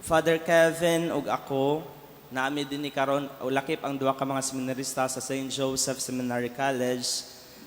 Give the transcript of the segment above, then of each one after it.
Father Kevin ug ako, naa mi dinhi karon, lakip ang duha ka mga seminarista sa St. Joseph Seminary College.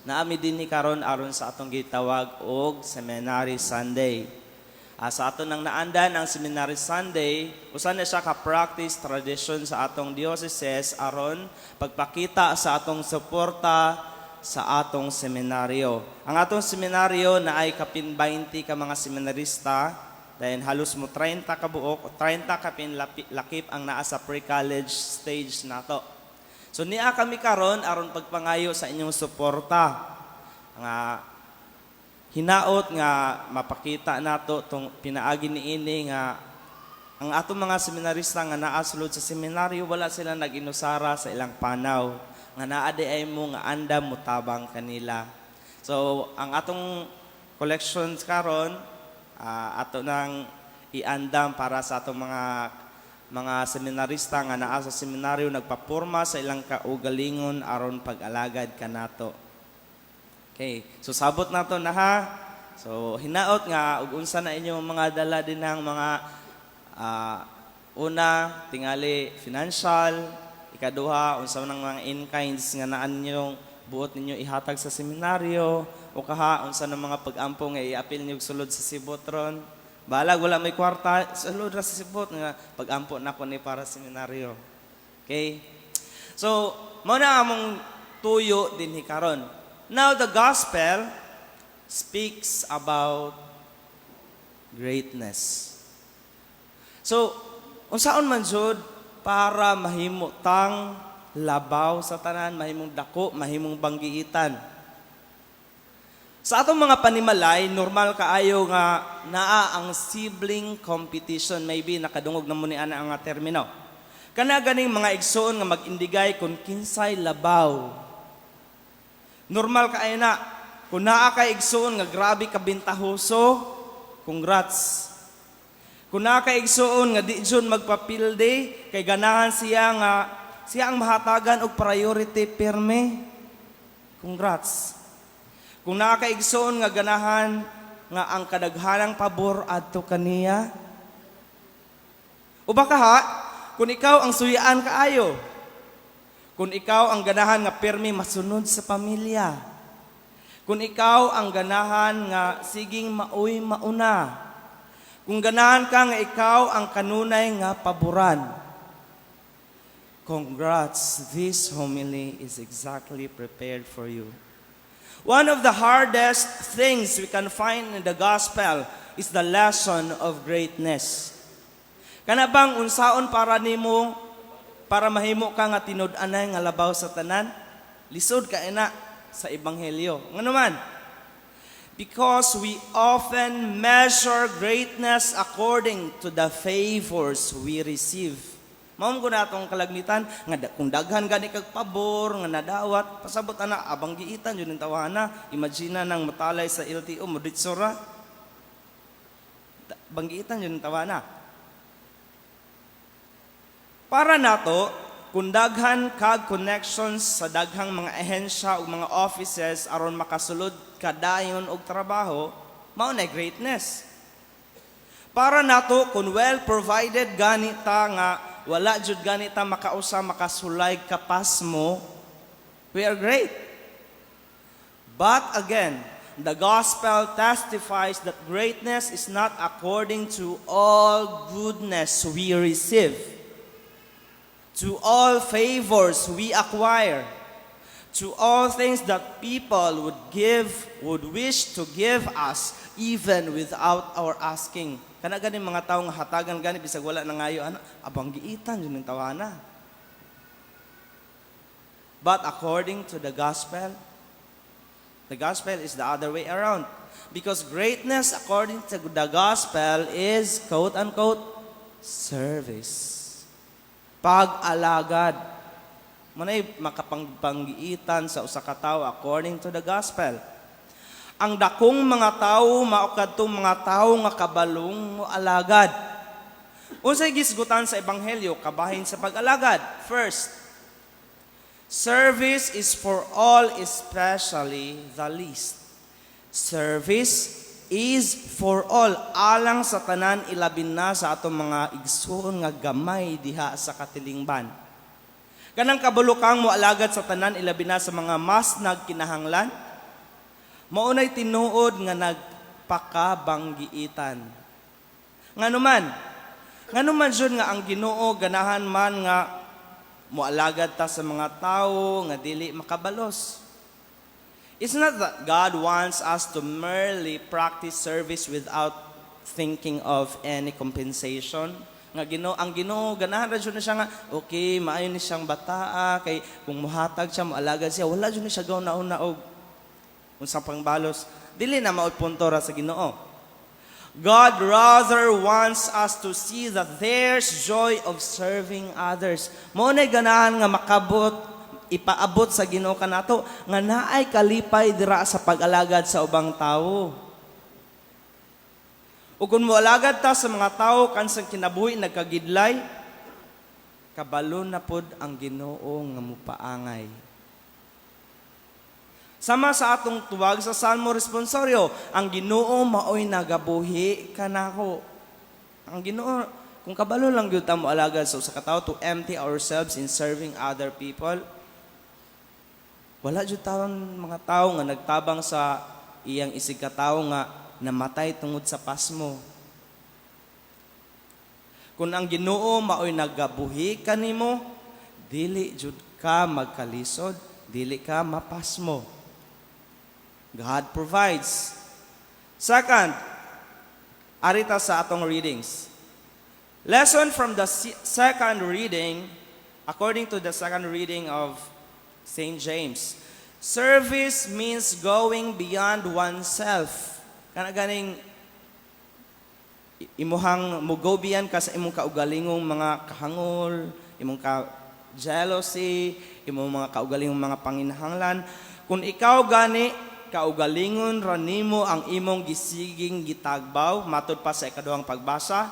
Naa mi dinhi karon aron sa atong gitawag og Seminary Sunday. Sa ato nang naandan ang Seminary Sunday, usa na siya ka practice tradition sa atong diocese aron pagpakita sa atong suporta sa atong seminaryo. Ang atong seminaryo naay kapin 20 ka mga seminarista, then halos mo 30 ka buok, o 30 kapin lakip ang naa sa pre-college stage nato. So niya kami karon aron pagpangayo sa inyong suporta. Nga hinaot nga mapakita nato tong pinaagi niini nga ang atong mga seminarista nga naa sulod sa seminaryo, wala sila nag-inusara sa ilang panaw nga naa diay mo nga andam motabang kanila. So ang atong collections karon, ato nang iandam para sa atong mga seminarista nga naa sa seminaryo, nagpaporma sa ilang kaugalingon aron pag-alagad kanato. Okay, so sabot nato na ha. So hinaot nga ug unsa na inyong mga dala din ng mga una tingali financial, ikaduha unsa nang mga in-kinds nga naan ninyong buot ninyo ihatag sa seminaryo, o kaha unsa ng mga pag-ampo nga iapil niyo sulod sa sibot ron. Balag wala may kwarta, sulod ra sa sibot nga pag-ampo nako ni para sa seminaryo. Okay? So, mao na among tuyo dinhi karon. Now the gospel speaks about greatness. So, unsaon man jud para mahimo tang labaw sa tanan, mahimong dako, mahimong banggiitan? Sa atong mga panimalay, normal kaayo nga naa ang sibling competition. Maybe nakadungog na mo ni ana ang nga termino. Kana ganing mga igsoon nga mag-indigay kung kinsay labaw. Normal kaayo na. Kung naa kay igsoon nga grabe ka bintahoso, congrats. Kung naa kay igsoon nga di jud magpapilde, kay ganahan siya nga siya ang mahatagan og priority pirme, congrats. Kung naa kay igsoon nga ganahan nga ang kadaghanang pabor adto kaniya. O baka ha, kung ikaw ang suyaan kaayo, kung ikaw ang ganahan nga pirmi masunod sa pamilya, kung ikaw ang ganahan nga siging maoy mauna, kung ganahan ka nga ikaw ang kanunay nga paboran, congrats, this homily is exactly prepared for you. One of the hardest things we can find in the gospel is the lesson of greatness. Kana bang unsaon para nimo para mahimo ka nga tinud-anay nga labaw sa tanan? Lisod ka na sa ebanghelyo. Ngano man? Because we often measure greatness according to the favors we receive. Mao ko na atong kalagmitan nga kung daghan gani kag pabor nga nadawat, pasabot ana, abanggiitan jud ang tawhana. Imagine na nang matalay sa LTO mo ra. Banggiitan jud ang tawhana. Para nato, kung daghan kag connections sa daghang mga ahensya ug mga offices aron makasulod kadayon og trabaho, mao na greatness. Para nato, kung well provided gani ta nga wala jud gani ta makausa makasulay kapasmo, we are great. But again, the gospel testifies that greatness is not according to all goodness we receive, to all favors we acquire, to all things that people would give, would wish to give us even without our asking. Kana gani mga tawo nga hatagan gani bisag wala nangayo ana, abanggiitan jud ning tawhana. But according to the gospel is the other way around. Because greatness according to the gospel is, quote unquote, service. Pag-alagad. Manay makapanggiitan sa usa ka tawo according to the gospel. Ang dakong mga tawo mao kadtong mga tawo nga kabalong moalagad. Unsay gisgutan sa ebanghelyo kabahin sa pag-alagad? First, service is for all, especially the least. Service is for all, alang sa tanan, ilabi na sa atong mga igsuon nga gamay diha sa katilingban. Kanang kabalo kang moalagad sa tanan, ilabi na sa mga mas nagkinahanglan, maunay tinuod nga nagpakabanggiitan. Ngano man jud nga ang Ginoo ganahan man nga moalagad ta sa mga tawo nga dili makabalos? It's not that God wants us to merely practice service without thinking of any compensation. Nga Ginoo, ang Ginoo ganahan ra jud na siya nga okay, maayo ni siyang bataa kay kung muhatag siya, moalagad siya, wala jud ni siya gauna-una og unsang pangbalos. Dili na mao'y punto ra sa Ginoo. God rather wants us to see that there's joy of serving others. Mao na ganahan nga makabot, ipaabot sa Ginoo kanato nga naay kalipay dira sa pag-alagad sa ubang tawo. Ug kung moalagad ta sa mga tawo kansang kinabuhi nagkagidlay, kabalo na pod ang Ginoo nga mupaangay. Sama sa atong tuwag sa Salmo Responsorio, ang Ginoo maoy nagabuhi kanako. Ang Ginoo, kung kabalo lang gyud ta moalagad sa usa ka tawo, to empty ourselves in serving other people, wala jud tawon mga tawo nga nagtabang sa iyang isig katawo nga namatay tungod sa pasmo. Kung ang Ginoo maoy nagabuhi kanimo, dili jud ka magkalisod, dili ka mapasmo. God provides. Second, arita sa atong readings. Lesson from the second reading, according to the second reading of St. James. Service means going beyond oneself. Kana ganing imuhang mo-go beyond ka sa imong kaugalingong mga kahangol, imong ka jealousy, imong mga kaugalingong mga panginahanglan. Kung ikaw gani kaugalingon ra nimo ang imong gisiging gitagbaw, matud pa sa ikaduhang pagbasa,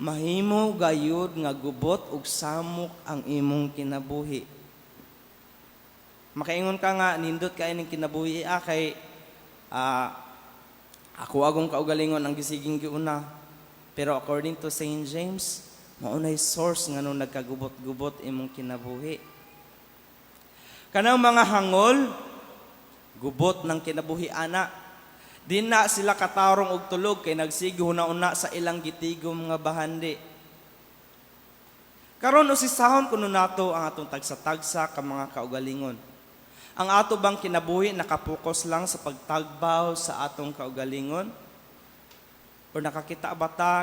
mahimo gayud nga gubot ug samok ang imong kinabuhi. Makaingon ka nga nindot kay ning kinabuhi kay ako agong kaugalingon ang gisiging giuna. Pero according to St. James, maunay source nga nung nagkagubot-gubot imong kinabuhi. Kanang mga hangol, gubot ng kinabuhi ana. Di na sila katarong og tulog kay nagsige huna-huna sa ilang gitigom nga bahandi. Karon, usisahon kuno nato ang atong tagsa-tagsa ka mga kaugalingon. Ang ato bang kinabuhi nakapokus lang sa pagtagbaw sa atong kaugalingon? O nakakita ba ta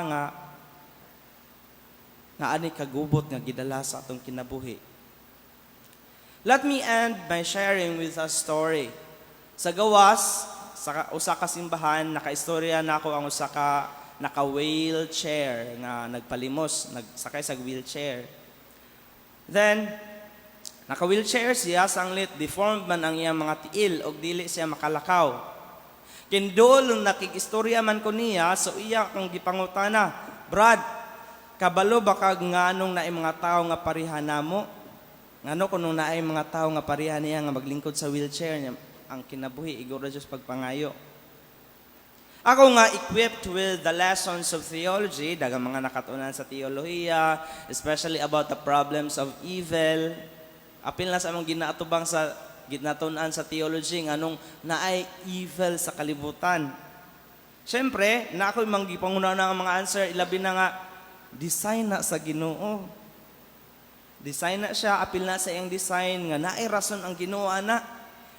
nga ani kagubot nga gidala sa atong kinabuhi? Let me end my sharing with a story. Sa gawas, sa usa ka simbahan, nakaistorya nako ang usa ka naka-wheelchair nga nagpalimos, nagsakay sa wheelchair. Then, naka-wheelchair siya, sanglit deformed man ang iyang mga tiil og dili siya makalakaw. Kinduol nung nakig-istorya man ko niya, so iya akong gipangutana, "Brad, kabalo ba kag nganong naay mga tao nga pareha namo?" Ngano kuno naay mga tao nga pareha niya nga maglingkod sa wheelchair niya, ang kinabuhi igo ra Diyos pagpangayo. Ako nga equipped with the lessons of theology, daghang mga nakatunan sa teolohiya, especially about the problems of evil. Apil na sa among ginaatubang sa ginatun-an sa theology, nganong naay evil sa kalibutan. Siyempre, na ako'y manggipanguna na ang mga answer, ilabi na nga, design na sa Ginoo. Design na siya, apil na sa iyang design, nga naay rason ang Ginoo ana.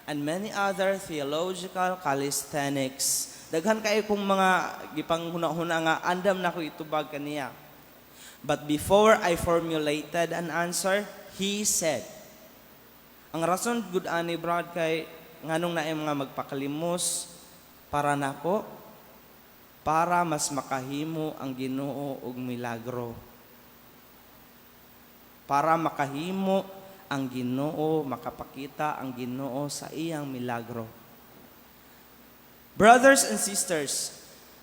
And many other theological calisthenics. Daghan kayo kong mga gipanghuna-huna nga andam na ko itubag kaniya. But before I formulated an answer, he said, "Ang rason gud ani, Brad, kay nganong naay mga magpakalimos para nako, para mas makahimo ang Ginoo og milagro. Para makahimo ang Ginoo, makapakita ang Ginoo sa iyang milagro." Brothers and sisters,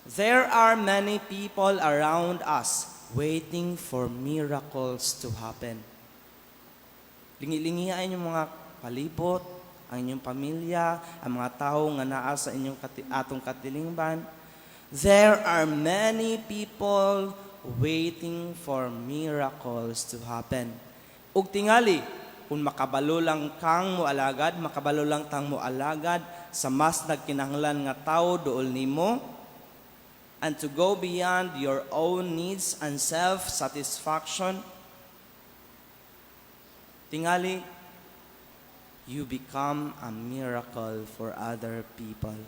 there are many people around us waiting for miracles to happen. Lingi-lingi ang inyong mga palibot, ang inyong pamilya, ang mga tao nga naa sa inyong atong katilingban. There are many people waiting for miracles to happen. Ug tingali, kung makabalo lang kang moalagad, makabalo lang tang moalagad sa mas nagkinahanglan nga tawo duol nimo, and to go beyond your own needs and self-satisfaction, tingali, you become a miracle for other people.